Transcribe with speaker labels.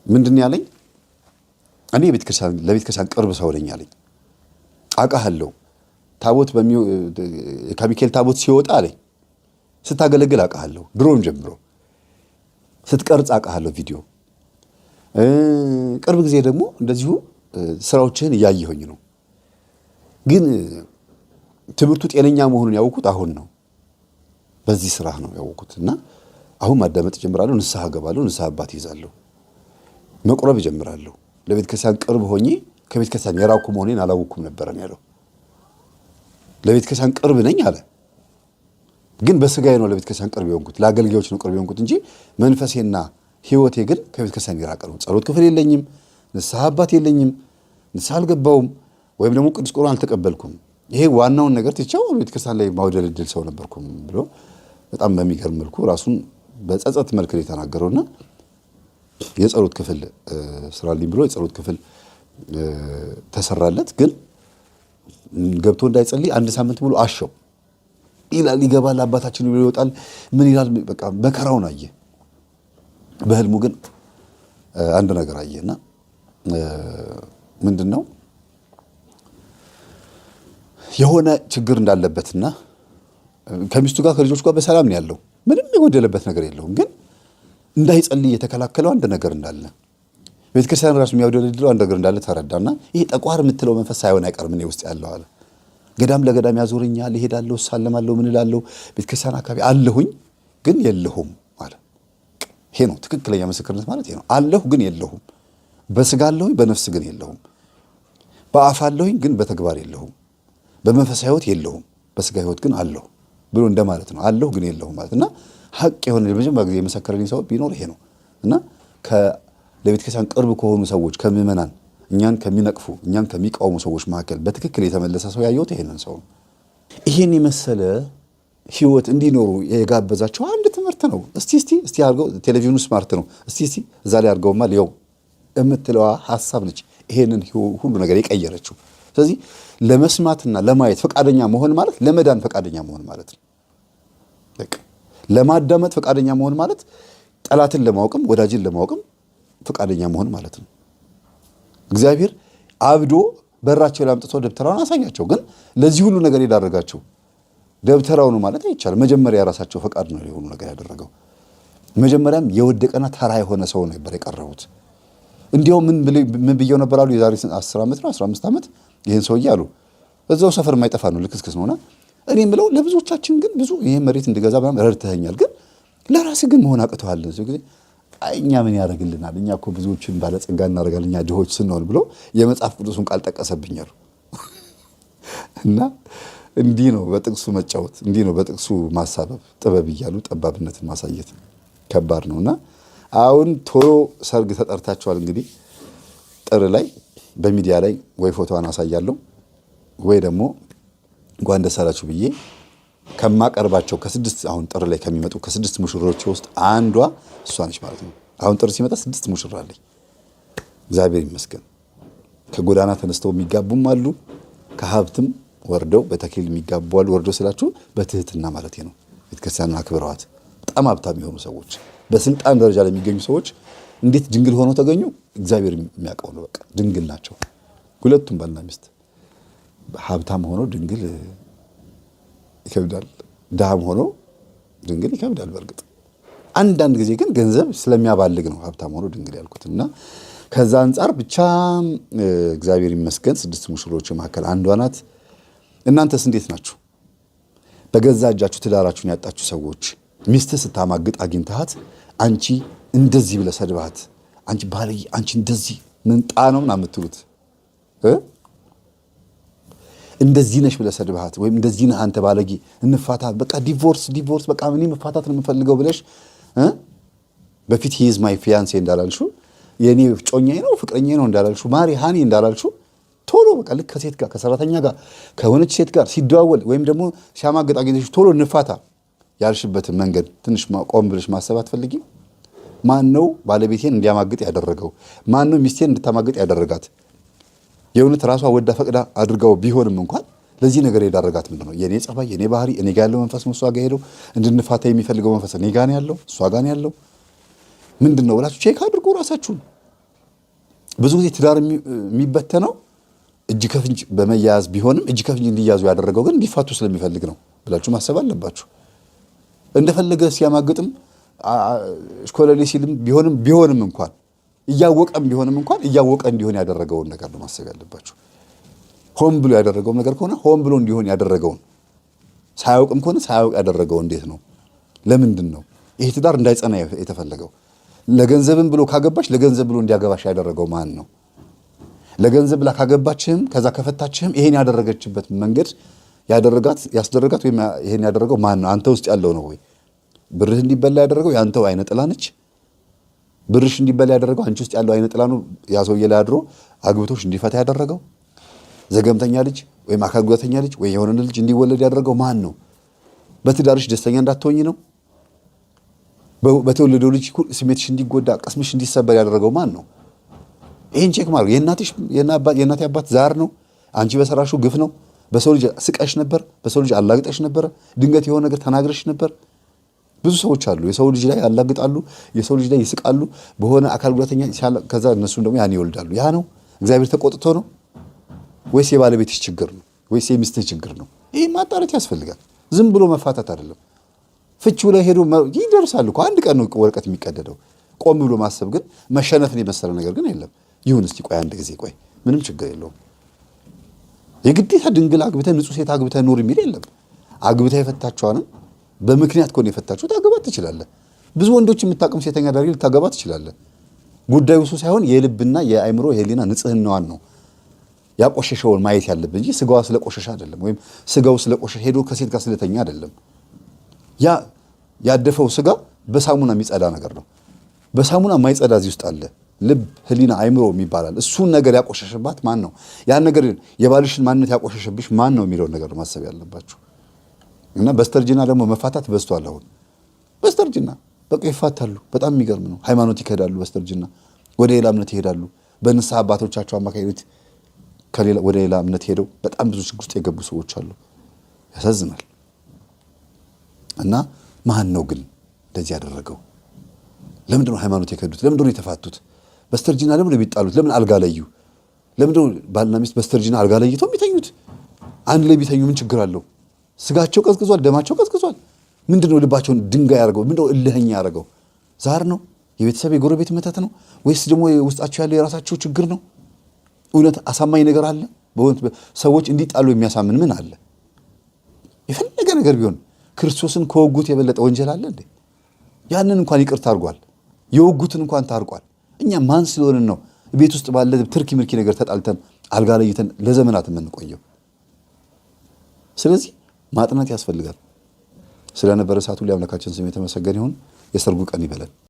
Speaker 1: ምንድን ያለኝ? እኔ ለቤተክርስቲያን ቅርብ ሰው ነኝ አለኝ። አውቃለሁ፣ ታቦት ከሚካኤል ታቦት ሲወጣ አለኝ ስታገለግል አውቃለሁ፣ ድሮም ጀምሮ ስትቀርጽ አውቃለሁ ቪዲዮ። ቅርብ ጊዜ ደግሞ እንደዚሁ ስራዎችህን እያየሁኝ ነው። ግን ትምህርቱ ጤነኛ መሆኑን ያወኩት አሁን ነው፣ በዚህ ስራህ ነው ያወኩት። እና አሁን ማዳመጥ እጀምራለሁ፣ ንስሐ እገባለሁ፣ ንስሐ አባት ይዛለሁ፣ መቁረብ እጀምራለሁ። ለቤተ ክርስቲያን ቅርብ ሆኜ ከቤተ ክርስቲያን የራኩ መሆኔን አላወኩም ነበረ ነው ያለው። ለቤተ ክርስቲያን ቅርብ ነኝ አለ፣ ግን በስጋዬ ነው ለቤተ ክርስቲያን ቅርብ የሆንኩት፣ ለአገልጋዮች ነው ቅርብ የሆንኩት እንጂ መንፈሴና ሕይወቴ ግን ከቤተ ክርስቲያን የራቀ ነው። ጸሎት ክፍል የለኝም፣ ንስሐ አባት የለኝም፣ ንስሐ አልገባውም፣ ወይም ደግሞ ቅዱስ ቁርባን አልተቀበልኩም። ይሄ ዋናውን ነገር ትቼው ቤተ ክርስቲያን ላይ ማውደልድል ሰው ነበርኩም ብሎ በጣም በሚገርም መልኩ ራሱን በጸጸት መልክ ነው የተናገረውና የጸሎት ክፍል ስራልኝ ብሎ የጸሎት ክፍል ተሰራለት። ግን ገብቶ እንዳይጸልይ አንድ ሳምንት ሙሉ አሸው ይላል። ይገባል፣ አባታችን ብሎ ይወጣል። ምን ይላል? በቃ መከራውን አየ። በህልሙ ግን አንድ ነገር አየና ምንድን ነው፣ የሆነ ችግር እንዳለበትና ከሚስቱ ጋር ከልጆቹ ጋር በሰላም ነው ያለው፣ ምንም የጎደለበት ነገር የለውም። ግን እንዳይጸልይ የተከላከለው አንድ ነገር እንዳለ፣ ቤተክርስቲያን ራሱ የሚያውደለድለው አንድ ነገር እንዳለ ተረዳና ይሄ ጠቋር የምትለው መንፈስ ሳይሆን አይቀርም እኔ ውስጥ ያለው አለ። ገዳም ለገዳም ያዞረኛል፣ እሄዳለሁ፣ እሳለማለሁ፣ ምን እላለሁ፣ ቤተክርስቲያን አካባቢ አለሁኝ ግን የለሁም አለ። ይሄ ነው ትክክለኛ ምስክርነት ማለት ይሄ ነው። አለሁ ግን የለሁም፣ በስጋ አለሁኝ በነፍስ ግን የለሁም፣ በአፍ አለሁኝ ግን በተግባር የለሁም፣ በመንፈሳዊ ሕይወት የለሁም፣ በስጋ ሕይወት ግን አለሁ ብሎ እንደማለት ነው። አለሁ ግን የለሁም ማለት እና ሀቅ የሆነ ለመጀመሪያ ጊዜ የመሰከረልኝ ሰው ቢኖር ይሄ ነው። እና ለቤተ ክርስቲያን ቅርብ ከሆኑ ሰዎች፣ ከምዕመናን፣ እኛን ከሚነቅፉ፣ እኛን ከሚቃወሙ ሰዎች መካከል በትክክል የተመለሰ ሰው ያየሁት ይሄንን ሰው ነው። ይሄን የመሰለ ህይወት እንዲኖሩ የጋበዛቸው አንድ ትምህርት ነው። እስቲ እስቲ እስቲ አድርገው፣ ቴሌቪዥኑ smart ነው። እስቲ እስቲ እዛ ላይ አድርገውማ ሊየው የምትለዋ ሀሳብ ነች ይሄንን ሁሉ ነገር የቀየረችው። ስለዚህ ለመስማትና ለማየት ፈቃደኛ መሆን ማለት ለመዳን ፈቃደኛ መሆን ማለት ነው። በቃ ለማዳመጥ ፈቃደኛ መሆን ማለት ጠላትን ለማወቅም ወዳጅን ለማወቅም ፈቃደኛ መሆን ማለት ነው። እግዚአብሔር አብዶ በራቸው ላይ አምጥቶ ደብተራውን አሳያቸው። ግን ለዚህ ሁሉ ነገር የዳረጋቸው ደብተራው ነው ማለት አይቻልም። መጀመሪያ የራሳቸው ፈቃድ ነው የሆኑ ነገር ያደረገው። መጀመሪያም የወደቀና ተራ የሆነ ሰው ነበር የቀረቡት። እንዲያው ምን ብየው ነበር አሉ። የዛሬ 10 ዓመት ነው 15 ዓመት ይህን ሰውዬ አሉ እዛው ሰፈር የማይጠፋ ነው፣ ልክስክስ ነውና እኔ የምለው ለብዙዎቻችን ግን ብዙ ይሄ መሬት እንድገዛ በጣም ረድተኸኛል፣ ግን ለራስህ ግን መሆን አቅተዋል። እዚህ ጊዜ እኛ ምን ያደርግልናል? እኛ እኮ ብዙዎችን ባለጸጋ እናደርጋለን እኛ ድሆች ስንሆን ብሎ የመጽሐፍ ቅዱሱን ቃል ጠቀሰብኝ አሉ። እና እንዲህ ነው በጥቅሱ መጫወት፣ እንዲህ ነው በጥቅሱ ማሳበብ፣ ጥበብ እያሉ ጠባብነትን ማሳየት ከባድ ነው። እና አሁን ቶሎ ሰርግ ተጠርታችኋል። እንግዲህ ጥር ላይ በሚዲያ ላይ ወይ ፎቶዋን አሳያለሁ ወይ ደግሞ እንኳን ደስ አላችሁ ብዬ ከማቀርባቸው ከስድስት፣ አሁን ጥር ላይ ከሚመጡ ከስድስት ሙሽሮች ውስጥ አንዷ እሷ ነች ማለት ነው። አሁን ጥር ሲመጣ ስድስት ሙሽራ አለኝ። እግዚአብሔር ይመስገን። ከጎዳና ተነስተው የሚጋቡም አሉ። ከሀብትም ወርደው በተክሊል የሚጋቡ አሉ። ወርደው ስላችሁ በትህትና ማለት ነው። ቤተክርስቲያንን አክብረዋት በጣም ሀብታም የሆኑ ሰዎች፣ በስልጣን ደረጃ ላይ የሚገኙ ሰዎች እንዴት ድንግል ሆነው ተገኙ? እግዚአብሔር የሚያውቀው ነው። በቃ ድንግል ናቸው ሁለቱም ባልና ሚስት። ሀብታም ሆኖ ድንግል ይከብዳል። ድሃም ሆኖ ድንግል ይከብዳል። በእርግጥ አንዳንድ ጊዜ ግን ገንዘብ ስለሚያባልግ ነው ሀብታም ሆኖ ድንግል ያልኩት። እና ከዛ አንጻር ብቻ እግዚአብሔር ይመስገን ስድስት ሙሽሮች መካከል አንዷ ናት። እናንተስ እንዴት ናችሁ? በገዛ እጃችሁ ትዳራችሁን ያጣችሁ ሰዎች፣ ሚስት ስታማግጥ አግኝተሃት አንቺ እንደዚህ ብለህ ሰድባት፣ አንቺ ባልይ፣ አንቺ እንደዚህ ምንጣ ነው ምናምን የምትሉት፣ እንደዚህ ነሽ ብለህ ሰድብሃት ወይም እንደዚህ ነህ አንተ ባለጌ፣ እንፋታ፣ በቃ divorce divorce፣ በቃ እኔ መፋታት ነው የምፈልገው ብለሽ፣ በፊት he's my fiancé እንዳላልሹ፣ የእኔ እጮኛዬ ነው ፍቅረኛዬ ነው እንዳላልሹ፣ ማሪ honey እንዳላልሹ፣ ቶሎ በቃ ልክ ከሴት ጋር፣ ከሰራተኛ ጋር፣ ከሆነች ሴት ጋር ሲደዋወል ወይም ደግሞ ሲያማግጥ አግኝተሽ ቶሎ እንፋታ ያልሽበትን መንገድ ትንሽ ቆም ብለሽ ማሰብ አትፈልጊም? ማን ነው ባለቤቴን እንዲያማግጥ ያደረገው? ማን ነው ሚስቴን እንድታማግጥ ያደረጋት? የእውነት ራሷ ወዳ ፈቅዳ አድርገው ቢሆንም እንኳን ለዚህ ነገር የዳረጋት ምንድን ነው? የኔ ጸባይ፣ የኔ ባህሪ፣ እኔ ጋ ያለው መንፈስ ነው እሷ ጋ ሄደው እንድንፋታ የሚፈልገው መንፈስ እኔ ጋ ነው ያለው፣ እሷ ጋ ነው ያለው፣ ምንድን ነው ብላችሁ check አድርጉ ራሳችሁን። ብዙ ጊዜ ትዳር የሚበተነው እጅ ከፍንጅ በመያያዝ ቢሆንም እጅ ከፍንጅ እንዲያዙ ያደረገው ግን እንዲፋቱ ስለሚፈልግ ነው ብላችሁ ማሰብ አለባችሁ። እንደፈለገ ሲያማግጥም እሽኮለሌ ሲልም ቢሆንም እንኳን እያወቀም ቢሆንም እንኳን እያወቀ እንዲሆን ያደረገውን ነገር ነው ማሰብ ያለባችሁ። ሆን ብሎ ያደረገውም ነገር ከሆነ ሆን ብሎ እንዲሆን ያደረገውን፣ ሳያውቅም ከሆነ ሳያውቅ ያደረገው እንዴት ነው? ለምንድን ነው ይሄ ትዳር እንዳይጸና የተፈለገው? ለገንዘብም ብሎ ካገባሽ ለገንዘብ ብሎ እንዲያገባሽ ያደረገው ማን ነው? ለገንዘብ ብላ ካገባችህም ከዛ ከፈታችህም ይሄን ያደረገችበት መንገድ ያደረጋት ያስደረጋት ወይም ይሄን ያደረገው ማን ነው? አንተ ውስጥ ያለው ነው ወይ? ብርህ እንዲበላ ያደረገው ያንተው አይነ ጥላ ነች? ብርሽ እንዲበላ ያደረገው አንቺ ውስጥ ያለው አይነ ጥላ ነው? ያ ሰውዬ ላይ አድሮ አግብቶሽ እንዲፈታ ያደረገው ዘገምተኛ ልጅ ወይም አካል ጉዳተኛ ልጅ ወይ የሆነ ልጅ እንዲወለድ ያደረገው ማን ነው? በትዳርሽ ደስተኛ እንዳትሆኝ ነው? በተወለደው ልጅ ስሜትሽ እንዲጎዳ ቅስምሽ እንዲሰበር ያደረገው ማን ነው? ይህን check ማድረግ የእናቴ አባት ዛር ነው? አንቺ በሰራሽው ግፍ ነው? በሰው ልጅ ስቀሽ ነበር? በሰው ልጅ አላግጠሽ ነበር? ድንገት የሆነ ነገር ተናግረሽ ነበር? ብዙ ሰዎች አሉ። የሰው ልጅ ላይ ያላግጣሉ፣ የሰው ልጅ ላይ ይስቃሉ። በሆነ አካል ጉዳተኛ፣ ከዛ እነሱም ደግሞ ያን ይወልዳሉ። ያ ነው እግዚአብሔር ተቆጥቶ ነው ወይስ የባለቤትሽ ችግር ነው ወይስ የሚስትህ ችግር ነው? ይህ ማጣራት ያስፈልጋል። ዝም ብሎ መፋታት አይደለም። ፍቺው ላይ ሄዶ ይደርሳል እኮ፣ አንድ ቀን ነው ወረቀት የሚቀደደው። ቆም ብሎ ማሰብ ግን መሸነፍን የመሰለ ነገር ግን የለም። ይሁን እስቲ ቆይ አንድ ጊዜ ቆይ፣ ምንም ችግር የለውም። የግዴታ ድንግል አግብተህ ንጹህ ሴት አግብተህ ኑር የሚል የለም። አግብተህ የፈታችኋንም በምክንያት ከሆነ የፈታችሁ ታገባት ትችላለህ። ብዙ ወንዶች የምታቅም ሴተኛ አዳሪ ልታገባ ትችላለህ። ጉዳዩ እሱ ሳይሆን የልብና የአእምሮ የህሊና ንጽህናዋን ነው ያቆሸሸውን ማየት ያለብን እንጂ ስጋዋ ስለቆሸሸ አይደለም፣ ወይም ስጋው ስለቆሸሸ ሄዶ ከሴት ጋር ስለተኛ አይደለም። ያ ያደፈው ስጋ በሳሙና የሚጸዳ ነገር ነው። በሳሙና የማይጸዳ እዚህ ውስጥ አለ። ልብ፣ ህሊና፣ አይምሮ የሚባላል። እሱን ነገር ያቆሸሸባት ማን ነው? ያን ነገር የባልሽን ማንነት ያቆሸሸብሽ ማን ነው የሚለውን ነገር ማሰብ ያለባችሁ። እና በስተርጅና ደግሞ መፋታት በዝቷል። አሁን በስተርጅና በቃ ይፋታሉ። በጣም የሚገርም ነው። ሃይማኖት ይከዳሉ። በስተርጅና ወደ ሌላ እምነት ይሄዳሉ። በንስሐ አባቶቻቸው አማካኝነት ወደ ሌላ እምነት ሄደው በጣም ብዙ ችግር ውስጥ የገቡ ሰዎች አሉ። ያሳዝናል። እና ማን ነው ግን እንደዚህ ያደረገው? ለምንድን ነው ሃይማኖት የከዱት? ለምንድን ነው የተፋቱት? በስተርጅና ለምን ነው የሚጣሉት? ለምን አልጋ ለዩ? ለምንድን ነው ባልና ሚስት በስተርጅና አልጋ ለይተው የሚተኙት? አንድ ላይ ቢተኙ ምን ችግር አለው? ስጋቸው ቀዝቅዟል፣ ደማቸው ቀዝቅዟል። ምንድን ነው ልባቸውን ድንጋይ ያደረገው? ምንድን ነው እልህኛ ያደረገው? ዛር ነው? የቤተሰብ የጎረቤት መተት ነው? ወይስ ደግሞ ውስጣቸው ያለው የራሳቸው ችግር ነው? እውነት አሳማኝ ነገር አለ? በእውነት ሰዎች እንዲጣሉ የሚያሳምን ምን አለ? የፈለገ ነገር ቢሆን ክርስቶስን ከወጉት የበለጠ ወንጀል አለ እንዴ? ያንን እንኳን ይቅርታ አድርጓል። የወጉትን እንኳን ታርቋል። እኛ ማን ስለሆንን ነው ቤት ውስጥ ባለ ትርኪ ምርኪ ነገር ተጣልተን አልጋ ለይተን ለዘመናት የምንቆየው? ስለዚህ ማጥናት ያስፈልጋል። ስለነበረ ሰዓቱ የአምላካችን ስም የተመሰገነ ይሁን። የሰርጉ ቀን ይበለን።